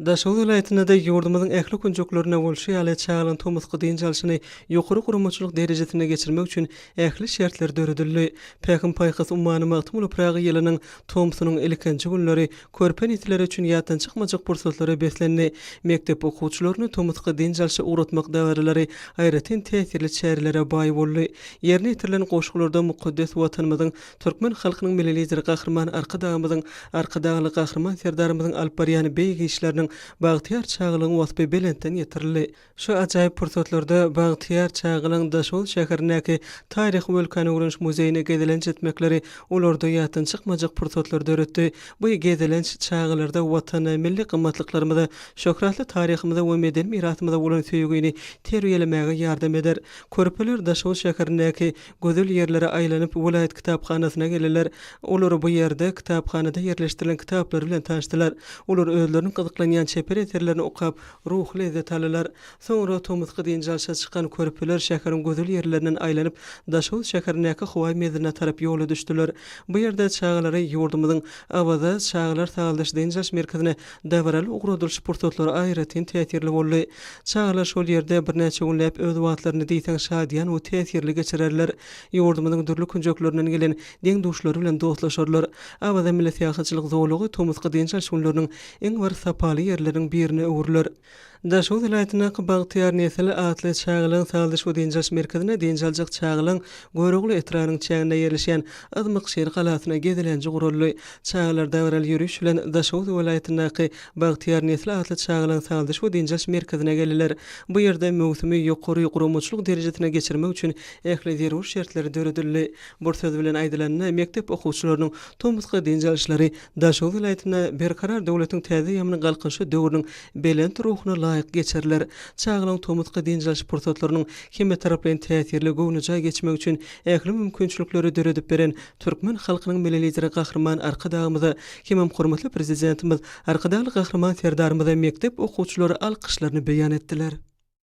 Daşoguz welaýatynda-da ýurdumyzyň ähli künjeklerinde bolşy ýaly, çagalaryň tomusky dynç alşyny ýokary guramaçylyk derejesinde geçirmek üçin ähli şertler döredildi. Pähim-paýhas ummany Magtymguly Pyragy ýylynyň tomsunyň ilkinji günleri körpe nesiller üçin ýatdan çykmajak pursatlara beslendi. Mekdep okuwçylaryny tomusky dynç alşa ugratmak dabaralary aýratyn täsirli çärelere baý boldy. Ýerine ýetirilen goşgularda mukaddes Watanymyzyň Türkmen halkynyň Milli Lideri Gahryman Arkadagymyzyň, Arkadagly Gahryman Serdarymyzyň alyp barýan beýik işleriniň bagtyýar çagalygyň waspy belentden ýetirildi. Şu ajaýyp pursatlarda bagtyýar çagalaryň Daşoguz şäherindäki Taryhy we ülkäni öwreniş muzeýine gezelenç etmekleri olarda ýatdan çykmajak pursatlary döretdi. Bu gezelenç çagalarda Watana, milli gymmatlyklarymyza, şöhratly taryhymyza we medeni mirasymyza bolan söýgini terbiýelemäge ýardam eder. Körpeler Daşoguz şäherindäki Gözel ýerlere aýlanyp, welaýat kitaphanasyna geldiler. Olar bu ýerde kitaphanada ýerleşdirilen kitaplar bilen tanyşdylar. Olar özleriniň gyzyklanýan çeper eserlerini okap, ruhy lezzet aldylar. Soňra tomusky dynç alşa çykan körpeler şäheriň gözel ýerlerinden aýlanyp, Daşoguz şäherindäki howaý menziline tarap ýola düşdüler. Bu ýerde çagalary ýurdumyzyň Awaza çagalar sagaldyş-dynç alyş merkezine dabaraly ugradylyş pursatlary aýratyn täsirli boldy. Çagalar şol ýerde birnäçe günläp öz wagtlaryny diýseň şadyýan we täsirli geçirerler. Ýurdumyzyň dürli künjeklerinden gelen deň-duşlary bilen dostlaşarlar. Awaza milli syýahatçylyk zolagy tomusky dynç alyş günleriniň iň bir sapaly ýerleriniň birine öwrüler. Daşoguz welaýatyndaky Bagtyýar nesil atly çagalaryň sagaldyş we dynç alyş merkezinde dynç aljak çagalaryň Görogly etrabynyň çäginde ýerleşýän Yzmykşir galasyna gezelenji guraldy. Çagalar dabaraly ýöriş bilen Daşoguz welaýatyndaky Bagtyýar nesil atly çagalaryň sagaldyş we dynç alyş merkezine geldiler. Bu ýerde möwsümi ýokary guramaçylyk derejesinde geçirmek üçin ähli zerur şertler döredildi. Bir söz bilen aýdylanda, mekdep okuwçylarynyň tomusky dynç alyşlary Daşoguz welaýatynda Berkarar döwletiň täze eýýamynyň Galkynyşy döwrüniň belent ruhuna laýyk geçiriler. Çagalaryň tomusky dynç alyş pursatlarynyň hemmetaraplaýyn täsirli, göwnejaý geçmegi üçin ähli mümkinçilikleri döredip beren türkmen halkynyň Milli Lideri Gahryman Arkadagymyza hemem hormatly Prezidentimiz Arkadagly Gahryman Serdarymyza mekdep okuwçylary alkyşlaryny beýan etdiler.